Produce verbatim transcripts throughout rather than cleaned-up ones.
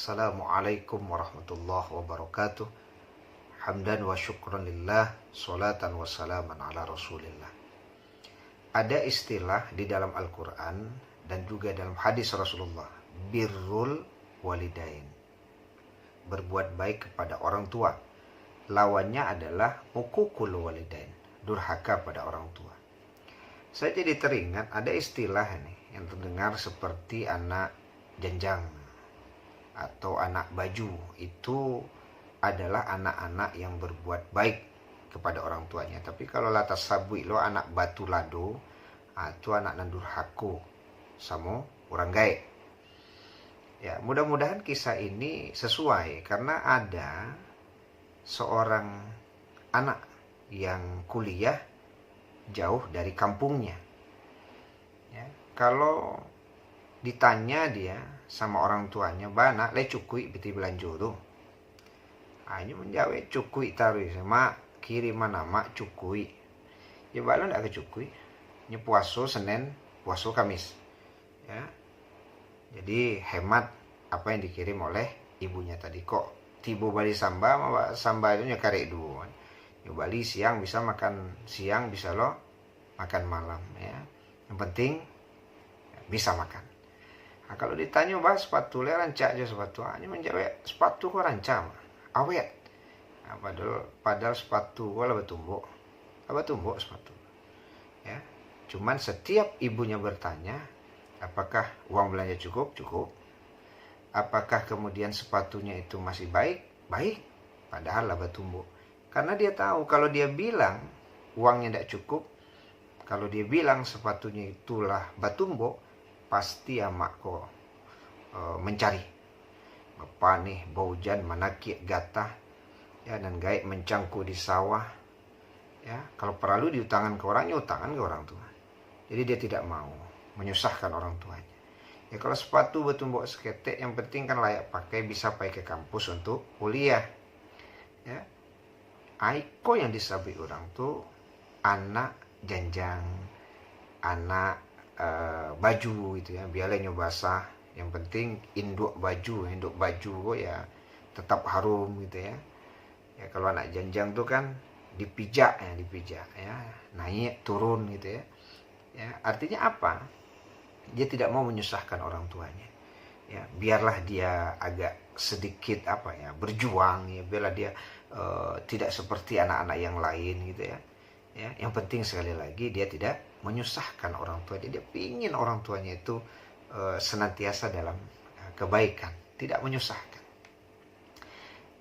Assalamualaikum warahmatullahi wabarakatuh. Hamdan wa syukran lillah, salatan wa salaman ala Rasulillah. Ada istilah di dalam Al-Quran dan juga dalam hadis Rasulullah, birrul walidain, berbuat baik kepada orang tua. Lawannya adalah uququl walidain, durhaka pada orang tua. Saya jadi teringat ada istilah ini yang terdengar seperti anak janjang atau anak baju. Itu adalah anak-anak yang berbuat baik kepada orang tuanya. Tapi kalau lah tasabuik lo anak batu lado, ah, itu anak nan durhako samo urang gaek. Ya, mudah-mudahan kisah ini sesuai karena ada seorang anak yang kuliah jauh dari kampungnya. Ya, kalau ditanya dia sama orang tuanya, "Ba, nak lai cukuik pitih balanjo tu?" Ah, inyo manjawek cukuik taruih, "Mak, kiriman amak cukuik." Ya, baa lo ndak ka cukuik. Inyo puaso Senin, puaso Kamis. Ya. Jadi, hemat apa yang dikirim oleh ibunya tadi. Kok tibo bali samba, ma-, samba tu nyo karek duo, kan. Nyo bali siang bisa makan siang, bisa lo makan malam, ya. Yang penting bisa makan. Nah, kalau ditanyo, "Ba, sepatu lai rancak jo sepatu?" Ah, inyo manjawek, "Sepatu ko rancak, Mak. Awet." Nah, padahal, padahal sepatu ko lah batumbok. Lah batumbok sepatu. Ya. Cuman setiap ibunya bertanya, "Apakah uang belanja cukup?" "Cukup." "Apakah kemudian sepatunya itu masih baik?" "Baik." Padahal lah batumbok. Karena dia tahu kalau dia bilang uangnya ndak cukup, kalau dia bilang sepatunya itulah batumbok, pasti amak ko, eh, mencari. Bapaneh, baujan, manakiak gatah, ya, nan gaek mancangkuk di sawah. Ya, kalau paralu diutangan ka orang, nyo utangan ka orang tu. Jadi dia tidak mau menyusahkan orang tuanya. Ya, kalau sepatu batumbok saketek, yang penting kan layak pakai, bisa pai ka kampus untuk kuliah. Ya. Ah, iko yang disabuik urang tu anak janjang, anak, eh, baju gitu ya. Biarlah nyo basah, yang penting induak baju, induak baju ko ya tetap harum gitu ya. Ya, kalau anak janjang tu kan dipijak ya, dipijak ya, naik turun gitu ya. Ya, artinya apa? Dia tidak mau menyusahkan orang tuanya. Ya, biarlah dia agak sedikit apa ya, berjuang ya, biarlah dia, eh, tidak seperti anak-anak yang lain gitu ya. Ya, yang penting sekali lagi dia tidak menyusahkan orang tuanya. Dia pingin orang tuanya itu, eh, senantiasa dalam, eh, kebaikan, tidak menyusahkan.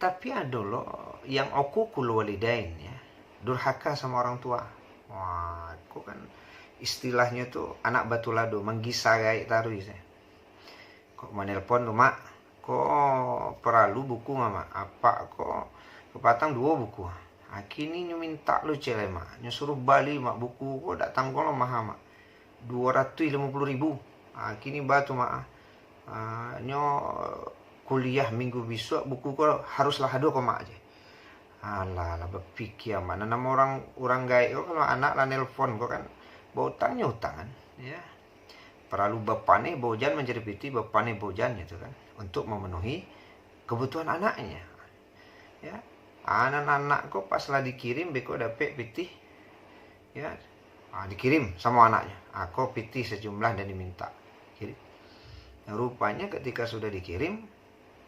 Tapi ado lo yang uququl walidain ya, durhaka sama orang tua. Wah, ko kan istilahnyo tu anak batu lado, manggisa gaek taruih se. Kok manelpon tu, "Mak, ko paralu buku, Mak. Apak ko kapatang duo buku. Ah, kini nyo mintak lo ciek lai, Mak. Nyo suruah bali, Mak, buku ko dak tangguang lo maha, Mak. Duo ratuih limo puluah ribu. Ah, kini ba tu, Mak, ah. Ah, nyo kuliah minggu bisuak, buku ko haruslah ado ko, Mak," je. Alah, lah bapikia, Mak. Nan namo urang, urang gaek ko, kalau anak lah nelpon ko kan, bautang nyo utangan, ya. Paralu bapaneh baujan mancari pitih, bapaneh baujan gitu kan, untuk memenuhi kebutuhan anaknya. Ya. Anak-anak ko pas lah dikirim, beko dapek pitih, ya, ah, dikirim sama anaknya. Ah, ko pitih sejumlah dan diminta. Jadi, rupanya ketika sudah dikirim,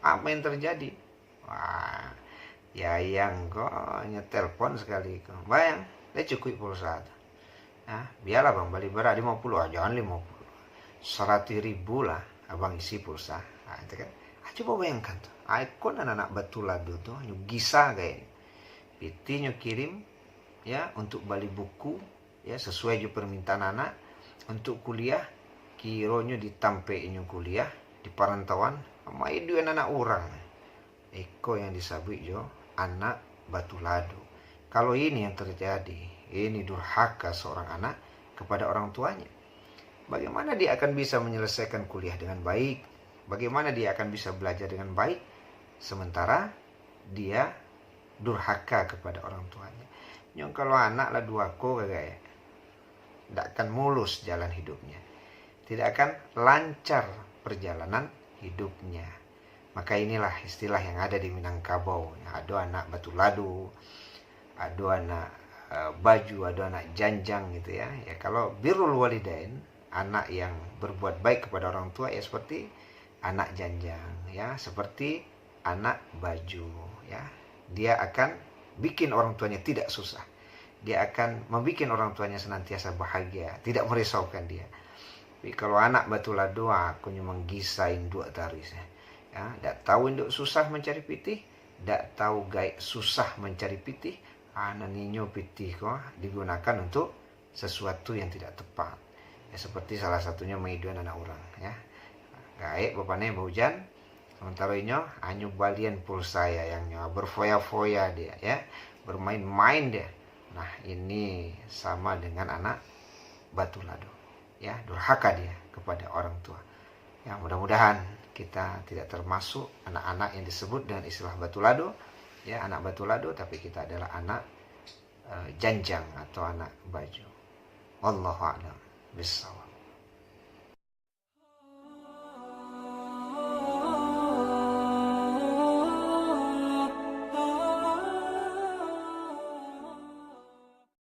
apa yang terjadi? Wah, yayang ko nyo telpon sekali ko. "Bang, lai cukuik pulsa tu?" "Ah, bialah, Bang, bali bara limo puluh ah, jangan limo puluh. Saratuih ribu lah Abang isi pulsa." Ah, itu kan. Ah, coba bayangkan tu. Ah, iko nan anak batu lado tu, nyo gisa gaek. Pitih nyo kirim, ya, untuk bali buku, ya, sesuai jo permintaan anak, untuk kuliah, kironyo di tampek inyo kuliah, di parantauan, maiduikan anak urang. Iko yang disabuik jo anak batu lado. Kalau ini yang terjadi, ini durhaka seorang anak kepada orang tuanya. Bagaimana dia akan bisa menyelesaikan kuliah dengan baik? Bagaimana dia akan bisa belajar dengan baik? Sementara dia durhaka kepada orang tuanya. Nyo kalau anak lah durhako ka gaek, ndak akan mulus jalan hidupnya. Tidak akan lancar perjalanan hidupnya. Maka inilah istilah yang ada di Minangkabau. Ya, ado anak batu lado, ado anak, eh, baju, ado anak janjang gitu ya. Ya, kalau birrul walidain, anak yang berbuat baik kepada orang tua, ya seperti anak janjang, ya, seperti anak baju, ya. Dia akan bikin orang tuanya tidak susah. Dia akan membuat orang tuanya senantiasa bahagia, tidak merisaukan dia. Tapi kalau anak batu lado, ah, kunyo manggisa induak taruih, ya. Ya, dak tahu induak susah mancari pitih, dak tahu gaek susah mancari pitih, ah, nan inyo pitih ko, ah, digunakan untuk sesuatu yang tidak tepat. Ya, seperti salah satunya maiduan anak urang, ya. Gaek bapaneh bahujan, sementara inyo hanyo balian pulsa ya yang nyo berfoya-foya dia, ya. Bermain-main dia. Nah, ini sama dengan anak batu lado. Ya, durhaka dia kepada orang tua. Ya, mudah-mudahan kita tidak termasuk anak-anak yang disebut dengan istilah batu lado, ya, anak batu lado, tapi kita adalah anak, eh, janjang atau anak baju. Wallahu a'lam bishawab.